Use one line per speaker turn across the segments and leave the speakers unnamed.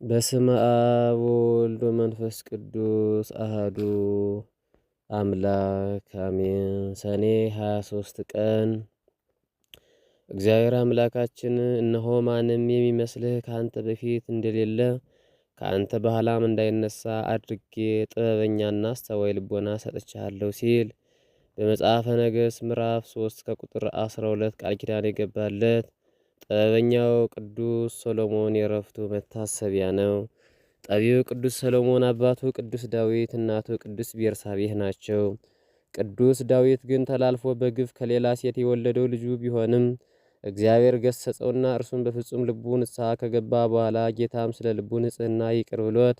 በስመ አብ ወወልድ ወመንፈስ ቅዱስ አሐዱ አምላክ አሜን። ሰኔ 23 ቀን እግዚአብሔር አምላካችን እነሆ ማንም የሚመስልህ ከአንተ በፊት እንደሌለ ከአንተ በኋላም እንዳይነሳ አድርጌ ጥበበኛና አስተዋይ ልቦና ሰጥቻለሁ ሲል በመጽሐፈ ነገሥት ምዕራፍ 3 ከቁጥር 12 ቃል ኪዳን የገባለት ጥበበኛው ቅዱስ ሰሎሞን የረፍቱ መታሰቢያ ነው። ጠቢው ቅዱስ ሰሎሞን አባቱ ቅዱስ ዳዊት እናቱ ቅዱስ ቤርሳቤህ ናቸው። ቅዱስ ዳዊት ግን ተላልፎ በግፍ ከሌላ ሴት የወለደው ልጁ ቢሆንም እግዚአብሔር ገሰጸውና እርሱን በፍጹም ልቡ ንስሐ ከገባ በኋላ ጌታም ስለ ልቡ ንጽሕና ይቅር ብሎት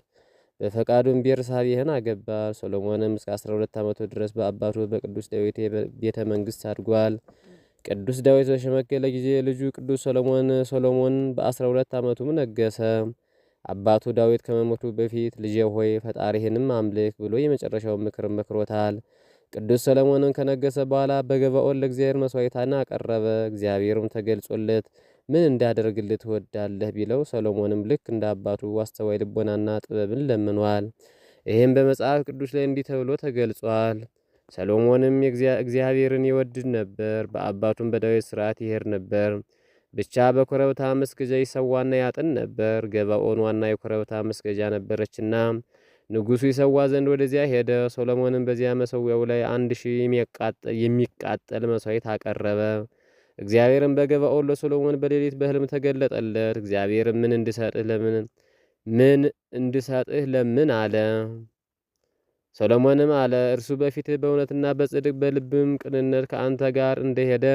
በፈቃዱም ቤርሳቤህን አገባ። ሰሎሞንም እስከ 12 ዓመቱ ድረስ በአባቱ በቅዱስ ዳዊት ቤተ መንግስት አድጓል። ቅዱስ ዳዊት በሸመገለ ጊዜ ልጁ ቅዱስ ሰሎሞን በ12 ዓመቱም ነገሰ። አባቱ ዳዊት ከመሞቱ በፊት ልጄ ሆይ ፈጣሪህንም አምልክ ብሎ የመጨረሻውን ምክር መክሮታል። ቅዱስ ሰሎሞንም ከነገሰ በኋላ በገባኦን ለእግዚአብሔር መስዋዕትን አቀረበ። እግዚአብሔርም ተገልጾለት ምን እንዳደርግልህ ትወዳለህ ቢለው ሰሎሞንም ልክ እንደ አባቱ አስተዋይ ልቦናና ጥበብን ለምኗል። ይህም በመጽሐፍ ቅዱስ ላይ እንዲህ ተብሎ ተገልጿል። ሰሎሞንም እግዚአብሔርን ይወድድ ነበር፣ በአባቱም በዳዊት ሥርዓት ይሄድ ነበር። ብቻ በኮረብታ መስገጃ ይሰዋና ያጥን ነበር። ገባኦን ዋና የኮረብታ መስገጃ ነበረችና ንጉሡ ይሰዋ ዘንድ ወደዚያ ሄደ። ሰሎሞንም በዚያ መሰዊያው ላይ 1000 የሚቃጠል መስዋዕት አቀረበ። እግዚአብሔርም በገባኦን ለሰሎሞን በሌሊት በሕልም ተገለጠለት። እግዚአብሔርም ምን እንድሰጥህ ለምን አለ። ሰሎሞንም አለ፣ እርሱ በፊትህ በእውነትና በጽድቅ በልብም ቅንነት ከአንተ ጋር እንደሄደ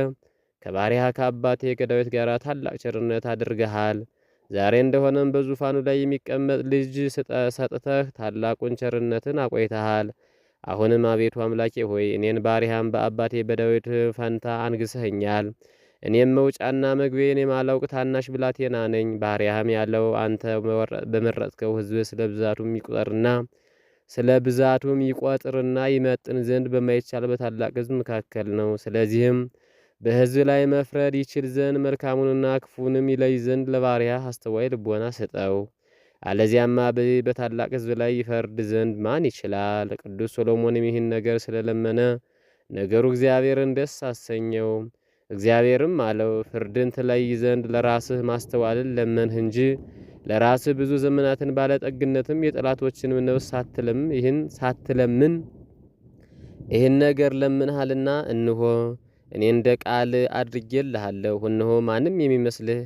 ከባሪያህ ከአባቴ ከዳዊት ጋር ታላቅ ቸርነት አድርገሃል። ዛሬ እንደሆነም በዙፋኑ ላይ የሚቀመጥ ልጅ ሰጥተህ ታላቁን ቸርነትን አቆይተሃል። አሁንም አቤቱ አምላኬ ሆይ እኔን ባሪያህን በአባቴ በዳዊት ፈንታ አንግሰኸኛል። እኔም መውጫና መግቢያን የማላውቅ ታናሽ ብላቴና ነኝ። ባሪያህም ያለው አንተ በመረጥከው ሕዝብ ስለ ብዛቱም ይቆጥርና ይመጥን ዘንድ በማይቻል በታላቅ ሕዝብ መካከል ነው። ስለዚህም በሕዝብ ላይ መፍረድ ይችል ዘንድ መልካሙንና ክፉንም ይለይ ዘንድ ለባሪያህ አስተዋይ ልቦና ስጠው። አለዚያማ በዚህ በታላቅ ሕዝብ ላይ ይፈርድ ዘንድ ማን ይችላል? ቅዱስ ሰሎሞንም ይህን ነገር ስለለመነ ነገሩ እግዚአብሔርን ደስ አሰኘው። እግዚአብሔርም አለው፣ ፍርድን ትለይ ዘንድ ለራስህ ማስተዋልን ለመንህ እንጂ ለራስህ ብዙ ዘመናትን ባለጠግነትም የጠላቶችንም ነፍስ ሳትለም ይህን ሳትለምን ይህን ነገር ለምንሃልና፣ እንሆ እኔ እንደ ቃል አድርጌልሃለሁ። እነሆ ማንም የሚመስልህ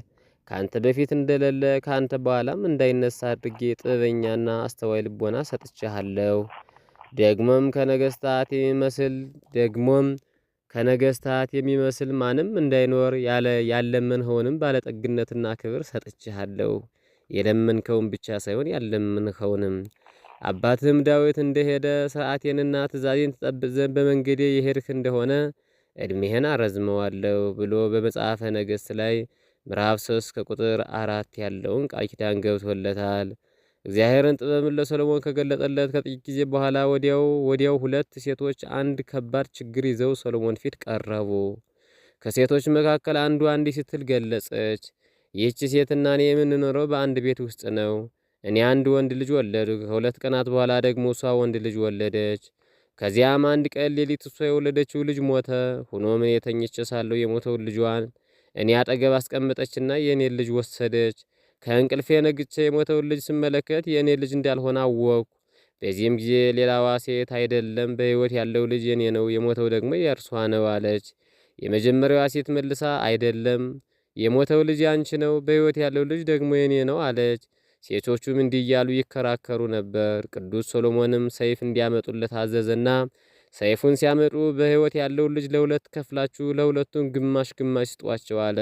ከአንተ በፊት እንደሌለ ከአንተ በኋላም እንዳይነሳ አድርጌ ጥበበኛና አስተዋይ ልቦና ሰጥቼሃለሁ። ደግሞም ከነገስታት የሚመስል ደግሞም ከነገስታት የሚመስል ማንም እንዳይኖር ያለ ያለመንኸውንም ባለጠግነትና ክብር ሰጥቼሃለሁ። የለመንከውን ብቻ ሳይሆን ያለመንኸውንም። አባትህም ዳዊት እንደሄደ ሥርዓቴንና ትእዛዜን ትጠብቅ ዘንድ በመንገዴ የሄድህ እንደሆነ ዕድሜህን አረዝመዋለሁ ብሎ በመጽሐፈ ነገሥት ላይ ምዕራፍ 3 ከቁጥር 4 ያለውን ቃል ኪዳን ገብቶለታል። እግዚአብሔርን ጥበብን ለሰሎሞን ከገለጠለት ከጥቂት ጊዜ በኋላ ወዲያው ወዲያው ሁለት ሴቶች አንድ ከባድ ችግር ይዘው ሰሎሞን ፊት ቀረቡ። ከሴቶች መካከል አንዷ እንዲህ ስትል ገለጸች። ይህች ሴትና እኔ የምንኖረው በአንድ ቤት ውስጥ ነው። እኔ አንድ ወንድ ልጅ ወለድኩ። ከ2 ቀናት በኋላ ደግሞ እሷ ወንድ ልጅ ወለደች። ከዚያም አንድ ቀን ሌሊት እሷ የወለደችው ልጅ ሞተ። ሆኖም እኔ ተኝቼ ሳለሁ የሞተውን ልጇን እኔ አጠገብ አስቀመጠችና የእኔን ልጅ ወሰደች። ከእንቅልፌ ነግቼ የሞተውን ልጅ ስመለከት የእኔ ልጅ እንዳልሆነ አወቅኩ። በዚህም ጊዜ ሌላዋ ሴት አይደለም፣ በሕይወት ያለው ልጅ የኔ ነው፣ የሞተው ደግሞ የእርሷ ነው አለች። የመጀመሪያዋ ሴት መልሳ አይደለም፣ የሞተው ልጅ ያንቺ ነው፣ በሕይወት ያለው ልጅ ደግሞ የኔ ነው አለች። ሴቶቹም እንዲህ እያሉ ይከራከሩ ነበር። ቅዱስ ሰሎሞንም ሰይፍ እንዲያመጡለት አዘዘና ሰይፉን ሲያመጡ በሕይወት ያለውን ልጅ ለሁለት ከፍላችሁ ለሁለቱም ግማሽ ግማሽ ስጧቸው አለ።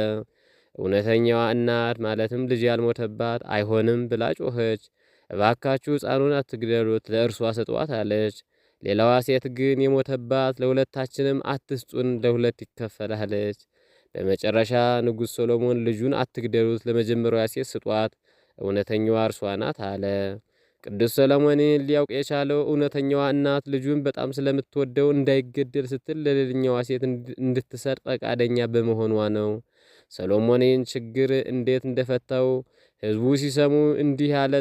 እውነተኛዋ እናት ማለትም ልጅ ያልሞተባት አይሆንም ብላ ጮኸች። እባካችሁ ሕፃኑን አትግደሉት፣ ለእርሷ ስጧት አለች። ሌላዋ ሴት ግን የሞተባት ለሁለታችንም አትስጡን፣ ለሁለት ይከፈላለች። በመጨረሻ ንጉሥ ሰሎሞን ልጁን አትግደሉት፣ ለመጀመሪያዋ ሴት ስጧት፣ እውነተኛዋ እርሷ ናት አለ። ቅዱስ ሰሎሞን ይህን ሊያውቅ የቻለው እውነተኛዋ እናት ልጁን በጣም ስለምትወደው እንዳይገደል ስትል ለሌላኛዋ ሴት እንድትሰጥ ፈቃደኛ በመሆኗ ነው። ሰሎሞን ይህን ችግር እንዴት እንደፈታው ሕዝቡ ሲሰሙ እንዲህ ያለ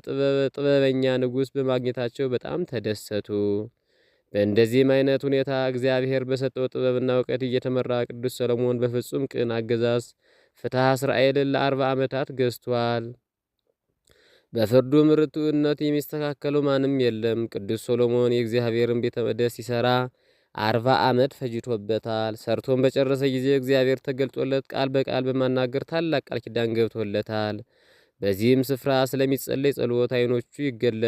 ጥበበኛ ንጉሥ በማግኘታቸው በጣም ተደሰቱ። በእንደዚህም አይነት ሁኔታ እግዚአብሔር በሰጠው ጥበብና እውቀት እየተመራ ቅዱስ ሰሎሞን በፍጹም ቅን አገዛዝ ፍትሐ እስራኤልን ለ40 ዓመታት ገዝቷል። በፍርዱም ርቱዕነት የሚስተካከለው ማንም የለም። ቅዱስ ሶሎሞን የእግዚአብሔርን ቤተ መቅደስ ሲሰራ 40 ዓመት ፈጅቶበታል። ሰርቶም በጨረሰ ጊዜ እግዚአብሔር ተገልጦለት ቃል በቃል በማናገር ታላቅ ቃል ኪዳን ገብቶለታል። በዚህም ስፍራ ስለሚጸለይ ጸሎት አይኖቹ ይገለ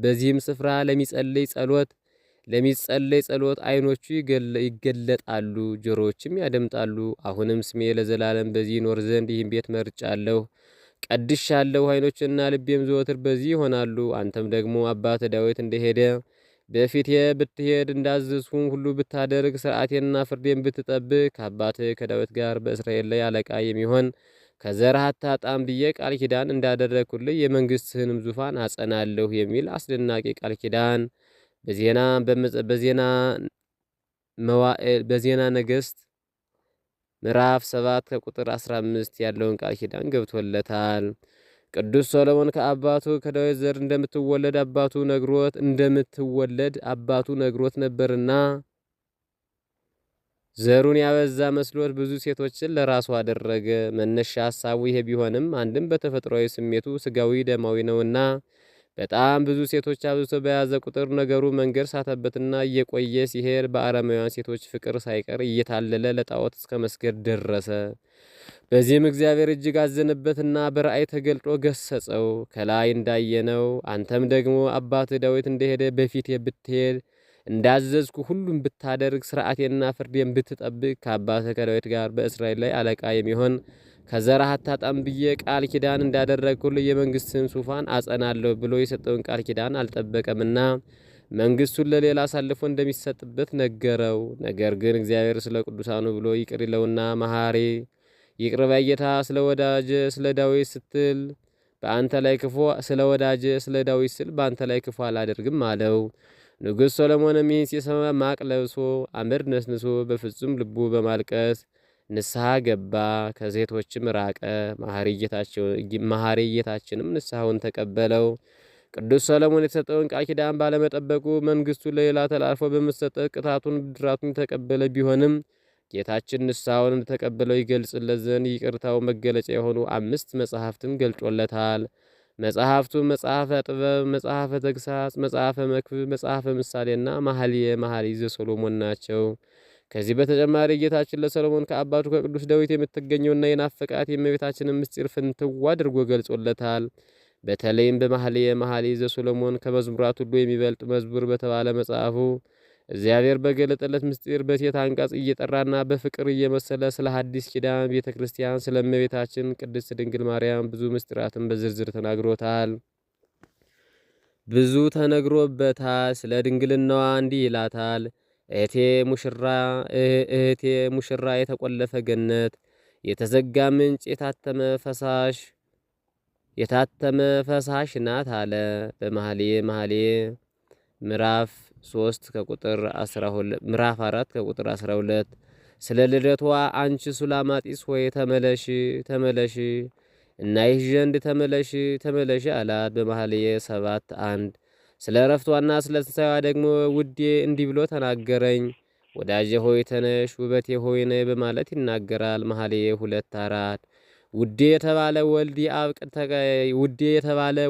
በዚህም ስፍራ ለሚጸለይ ጸሎት አይኖቹ ይገለጣሉ፣ ጆሮዎችም ያደምጣሉ። አሁንም ስሜ ለዘላለም በዚህ ይኖር ዘንድ ይህን ቤት መርጫለሁ፣ ቀድሻለሁ። ዓይኖቼና ልቤም ዘወትር በዚህ ይሆናሉ። አንተም ደግሞ አባትህ ዳዊት እንደሄደ በፊቴ ብትሄድ፣ እንዳዘዝሁህም ሁሉ ብታደርግ፣ ሥርዓቴንና ፍርዴን ብትጠብቅ፣ ከአባትህ ከዳዊት ጋር በእስራኤል ላይ አለቃ የሚሆን ከዘርህ አታጣም ብዬ ቃል ኪዳን እንዳደረግሁልህ የመንግሥትህንም ዙፋን አጸናለሁ የሚል አስደናቂ ቃል ኪዳን በዜና መዋዕል በዜና ነገሥት ምዕራፍ 7 ከቁጥር 15 ያለውን ቃል ኪዳን ገብቶለታል። ቅዱስ ሰሎሞን ከአባቱ ከዳዊት ዘር እንደምትወለድ አባቱ ነግሮት ነበርና ዘሩን ያበዛ መስሎት ብዙ ሴቶችን ለራሱ አደረገ። መነሻ ሀሳቡ ይሄ ቢሆንም አንድም በተፈጥሯዊ ስሜቱ ስጋዊ ደማዊ ነውና በጣም ብዙ ሴቶች አብዝቶ በያዘ ቁጥር ነገሩ መንገድ ሳተበትና እየቆየ ሲሄድ በአረማውያን ሴቶች ፍቅር ሳይቀር እየታለለ ለጣዖት እስከ መስገድ ደረሰ። በዚህም እግዚአብሔር እጅግ አዘነበትና በራእይ ተገልጦ ገሰጸው። ከላይ እንዳየነው አንተም ደግሞ አባትህ ዳዊት እንደሄደ በፊቴ ብትሄድ፣ እንዳዘዝኩህ ሁሉም ብታደርግ፣ ሥርዓቴንና ፍርዴን ብትጠብቅ፣ ከአባትህ ከዳዊት ጋር በእስራኤል ላይ አለቃ የሚሆን ከዘርህ አታጣም ብዬ ቃል ኪዳን እንዳደረግሁልህ የመንግስትህን ዙፋን አጸናለሁ ብሎ የሰጠውን ቃል ኪዳን አልጠበቀምና መንግስቱን ለሌላ አሳልፎ እንደሚሰጥበት ነገረው። ነገር ግን እግዚአብሔር ስለ ቅዱሳኑ ብሎ ይቅር ይለውና መሐሪ ይቅር ባይ ጌታ ስለ ወዳጄ ስለ ዳዊት ስትል በአንተ ላይ ክፉ ስለ ወዳጄ ስለ ዳዊት ስል በአንተ ላይ ክፉ አላደርግም አለው። ንጉሥ ሰሎሞንም ይህን ሲሰማ ማቅ ለብሶ፣ አመድ ነስንሶ፣ በፍጹም ልቡ በማልቀስ ንስሐ ገባ። ከሴቶችም ራቀ። መሐሪ ጌታችንም ንስሐውን ተቀበለው። ቅዱስ ሰሎሞን የተሰጠውን ቃል ኪዳን ባለመጠበቁ መንግስቱ ለሌላ ተላልፎ በመሰጠት ቅጣቱን ብድራቱን የተቀበለ ቢሆንም ጌታችን ንስሐውን እንደተቀበለው ይገልጽለት ዘንድ ይቅርታው መገለጫ የሆኑ አምስት መጽሐፍትን ገልጦለታል። መጽሐፍቱ መጽሐፈ ጥበብ፣ መጽሐፈ ተግሳጽ፣ መጽሐፈ መክብብ፣ መጽሐፈ ምሳሌና መኃልየ መኃልይ ዘሰሎሞን ናቸው። ከዚህ በተጨማሪ ጌታችን ለሰሎሞን ከአባቱ ከቅዱስ ዳዊት የምትገኘውና የናፈቃት የእመቤታችንን ምስጢር ፍንትው አድርጎ ገልጾለታል። በተለይም በመኃልየ መኃልይ ዘሰሎሞን ከመዝሙራት ሁሉ የሚበልጥ መዝሙር በተባለ መጽሐፉ እግዚአብሔር በገለጠለት ምስጢር በሴት አንቀጽ እየጠራና በፍቅር እየመሰለ ስለ ሐዲስ ኪዳን ቤተ ክርስቲያን፣ ስለ እመቤታችን ቅድስት ድንግል ማርያም ብዙ ምስጢራትን በዝርዝር ተናግሮታል። ብዙ ተነግሮበታል። ስለ ድንግልናዋ እንዲህ ይላታል። እህቴ ሙሽራ፣ እህቴ ሙሽራ፣ የተቆለፈ ገነት፣ የተዘጋ ምንጭ፣ የታተመ ፈሳሽ ናት አለ። በመኃልየ መኃልይ ምዕራፍ 3 ከቁጥር 12፣ ምዕራፍ 4 ከቁጥር 12። ስለ ልደቷ አንቺ ሱላማጢስ ሆይ ተመለሺ፣ ተመለሺ፣ እናይሽ ዘንድ ተመለሺ፣ ተመለሺ አላት። በመኃልየ 7:1። ስለ እረፍቷና ስለ ትንሣኤዋ ደግሞ ውዴ እንዲህ ብሎ ተናገረኝ። ወዳጄ ሆይ ተነሽ፣ ውበቴ ሆይ ነይ በማለት ይናገራል። መኃልየ 2:4። ውዴ የተባለ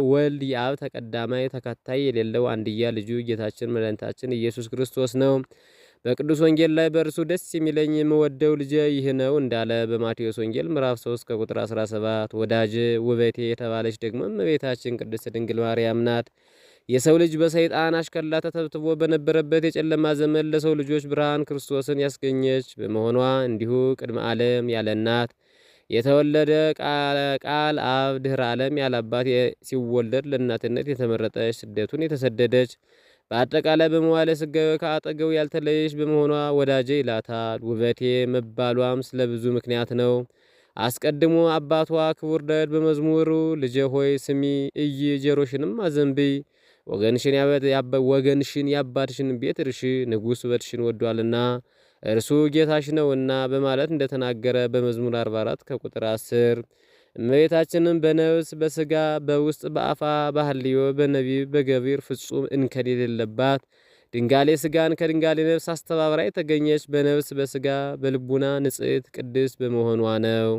ወልድ የአብ ተቀዳማይ ተከታይ የሌለው አንድያ ልጁ ጌታችን መድኃኒታችን ኢየሱስ ክርስቶስ ነው። በቅዱስ ወንጌል ላይ በእርሱ ደስ የሚለኝ የምወደው ልጄ ይህ ነው እንዳለ በማቴዎስ ወንጌል ምዕራፍ 3 ከቁጥር 17። ወዳጄ፣ ውበቴ የተባለች ደግሞ እመቤታችን ቅድስት ድንግል ማርያም ናት። የሰው ልጅ በሰይጣን አሽከላ ተተብትቦ በነበረበት የጨለማ ዘመን ለሰው ልጆች ብርሃን ክርስቶስን ያስገኘች በመሆኗ፣ እንዲሁ ቅድመ ዓለም ያለ እናት የተወለደ ቃል አብ ድህረ ዓለም ያለ አባት ሲወለድ ለእናትነት የተመረጠች፣ ስደቱን የተሰደደች፣ በአጠቃላይ በመዋዕለ ሥጋዌ ከአጠገቡ ያልተለየች በመሆኗ ወዳጄ ይላታል። ውበቴ መባሏም ስለ ብዙ ምክንያት ነው። አስቀድሞ አባቷ ክቡር ዳዊት በመዝሙሩ ልጄ ሆይ ስሚ፣ እይ፣ ጆሮሽንም አዘንብይ፣ ወገንሽን የአባትሽን ቤት እርሺ፣ ንጉሥ ውበትሽን ወዷልና እርሱ ጌታሽ ነውና በማለት እንደተናገረ በመዝሙር 44 ከቁጥር 10። እመቤታችንም በነፍስ በስጋ በውስጥ በአፋ ባህልዮ በነቢብ በገቢር ፍጹም እንከን የሌለባት ድንጋሌ ስጋን ከድንጋሌ ነፍስ አስተባብራ የተገኘች በነፍስ በስጋ በልቡና ንጽሕት ቅድስት በመሆኗ ነው።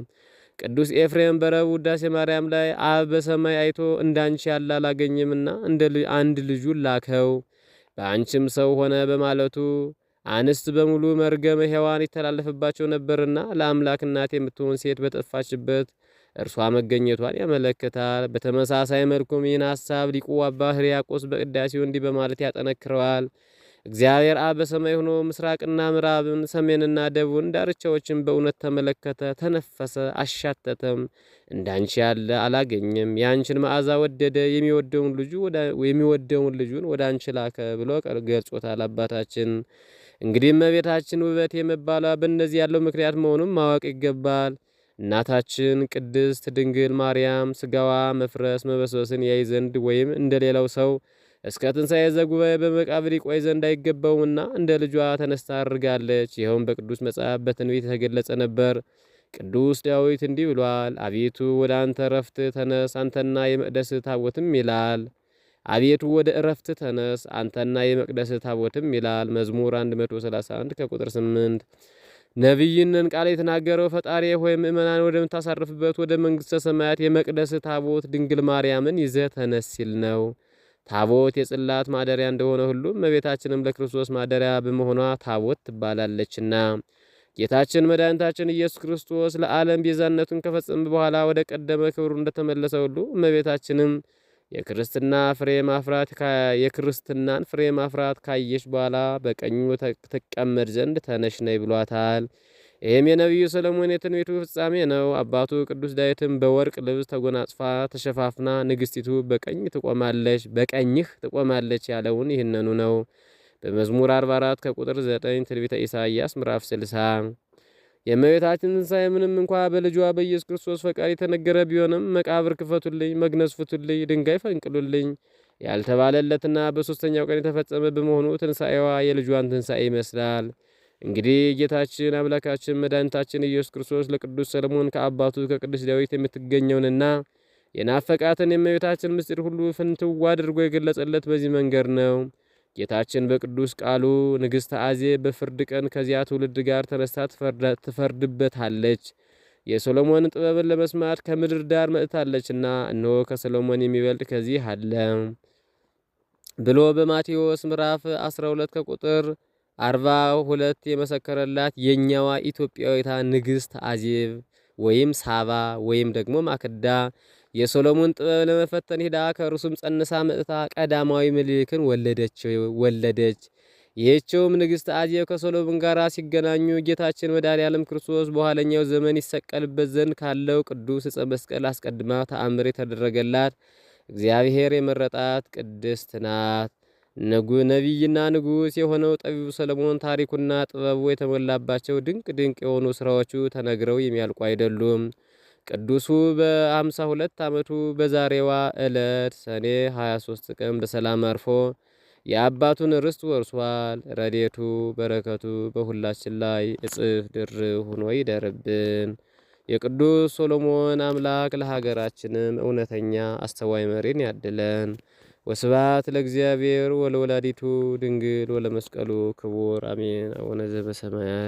ቅዱስ ኤፍሬም በረቡዕ ውዳሴ ማርያም ላይ አብ በሰማይ አይቶ እንዳንቺ ያለ አላገኘምና እንደ አንድ ልጁን ላከው በአንቺም ሰው ሆነ በማለቱ አንስት በሙሉ መርገመ ሔዋን ይተላለፍባቸው ነበርና ለአምላክ እናት የምትሆን ሴት በጠፋችበት እርሷ መገኘቷን ያመለክታል። በተመሳሳይ መልኩም ይህን ሐሳብ ሊቁ አባ ሕርያቆስ በቅዳሴው እንዲህ በማለት ያጠነክረዋል። እግዚአብሔር አብ በሰማይ ሆኖ ምስራቅና ምዕራብን ሰሜንና ደቡብን ዳርቻዎችን በእውነት ተመለከተ፣ ተነፈሰ፣ አሻተተም። እንዳንቺ ያለ አላገኘም። የአንቺን መዓዛ ወደደ፣ የሚወደውን ልጁን ወደ አንቺ ላከ ብሎ ገልጾታል አባታችን። እንግዲህ እመቤታችን ውበት የመባሏ በእነዚህ ያለው ምክንያት መሆኑን ማወቅ ይገባል። እናታችን ቅድስት ድንግል ማርያም ስጋዋ መፍረስ መበስበስን ያይ ዘንድ ወይም እንደሌላው ሰው እስከ ትንሣኤ ዘጉባኤ በመቃብር ይቆይ ዘንድ አይገባውምና እንደ ልጇ ተነስታ አድርጋለች። ይኸውም በቅዱስ መጽሐፍ በትንቢት የተገለጸ ነበር። ቅዱስ ዳዊት እንዲህ ብሏል፣ አቤቱ ወደ አንተ እረፍት ተነስ፣ አንተና የመቅደስ ታቦትም ይላል። አቤቱ ወደ እረፍት ተነስ፣ አንተና የመቅደስ ታቦትም ይላል። መዝሙር 131 ከቁጥር 8። ነቢይንን ቃል የተናገረው ፈጣሪ ሆይ ምእመናን ወደምታሳርፍበት ወደ መንግሥተ ሰማያት የመቅደስ ታቦት ድንግል ማርያምን ይዘህ ተነስ ሲል ነው። ታቦት የጽላት ማደሪያ እንደሆነ ሁሉ እመቤታችንም ለክርስቶስ ማደሪያ በመሆኗ ታቦት ትባላለችና ጌታችን መድኃኒታችን ኢየሱስ ክርስቶስ ለዓለም ቤዛነቱን ከፈጸመ በኋላ ወደ ቀደመ ክብሩ እንደተመለሰ ሁሉ እመቤታችንም የክርስትና ፍሬ ማፍራት የክርስትናን ፍሬ ማፍራት ካየች በኋላ በቀኙ ትቀመጥ ዘንድ ተነሽ ነይ ብሏታል። ይህም የነቢዩ ሰለሞን የትንቢቱ ፍጻሜ ነው። አባቱ ቅዱስ ዳዊትም በወርቅ ልብስ ተጎናጽፋ ተሸፋፍና ንግስቲቱ በቀኝ ትቆማለች በቀኝህ ትቆማለች ያለውን ይህንኑ ነው። በመዝሙር 44 ከቁጥር 9 ትንቢተ ኢሳይያስ ምዕራፍ 60። የእመቤታችን ትንሣኤ ምንም እንኳ በልጇ በኢየሱስ ክርስቶስ ፈቃድ የተነገረ ቢሆንም መቃብር ክፈቱልኝ፣ መግነዝ ፍቱልኝ፣ ድንጋይ ፈንቅሉልኝ ያልተባለለትና በሦስተኛው ቀን የተፈጸመ በመሆኑ ትንሣኤዋ የልጇን ትንሣኤ ይመስላል። እንግዲህ ጌታችን አምላካችን መድኃኒታችን ኢየሱስ ክርስቶስ ለቅዱስ ሰለሞን ከአባቱ ከቅዱስ ዳዊት የምትገኘውንና የናፈቃትን የእመቤታችን ምስጢር ሁሉ ፍንትው አድርጎ የገለጸለት በዚህ መንገድ ነው። ጌታችን በቅዱስ ቃሉ ንግሥተ አዜብ በፍርድ ቀን ከዚያ ትውልድ ጋር ተነስታ ትፈርድበታለች፣ የሶሎሞንን ጥበብን ለመስማት ከምድር ዳር መጥታለችና እነሆ ከሰሎሞን የሚበልጥ ከዚህ አለ ብሎ በማቴዎስ ምዕራፍ 12 ከቁጥር 42 የመሰከረላት የኛዋ ኢትዮጵያዊታ ንግሥት አዜብ ወይም ሳባ ወይም ደግሞ ማክዳ የሶሎሞን ጥበብ ለመፈተን ሂዳ ከእርሱም ጸንሳ መጥታ ቀዳማዊ ምኒልክን ወለደች። ይህችውም ንግሥት አዜብ ከሶሎሞን ጋር ሲገናኙ ጌታችን መድኃኔዓለም ክርስቶስ በኋለኛው ዘመን ይሰቀልበት ዘንድ ካለው ቅዱስ ዕፀ መስቀል አስቀድማ ተአምር የተደረገላት እግዚአብሔር የመረጣት ቅድስት ናት። ነቢይና ንጉሥ የሆነው ጠቢቡ ሰለሞን ታሪኩና ጥበቡ የተሞላባቸው ድንቅ ድንቅ የሆኑ ስራዎቹ ተነግረው የሚያልቁ አይደሉም። ቅዱሱ በ52 ዓመቱ በዛሬዋ ዕለት ሰኔ 23 ቀን በሰላም አርፎ የአባቱን ርስት ወርሷል። ረዴቱ በረከቱ በሁላችን ላይ እጽፍ ድርብ ሆኖ ይደርብን። የቅዱስ ሶሎሞን አምላክ ለሀገራችንም እውነተኛ አስተዋይ መሪን ያድለን። ወስብሐት ለእግዚአብሔር ወለወላዲቱ ድንግል ወለመስቀሉ ክቡር አሜን። አቡነ ዘበሰማያት።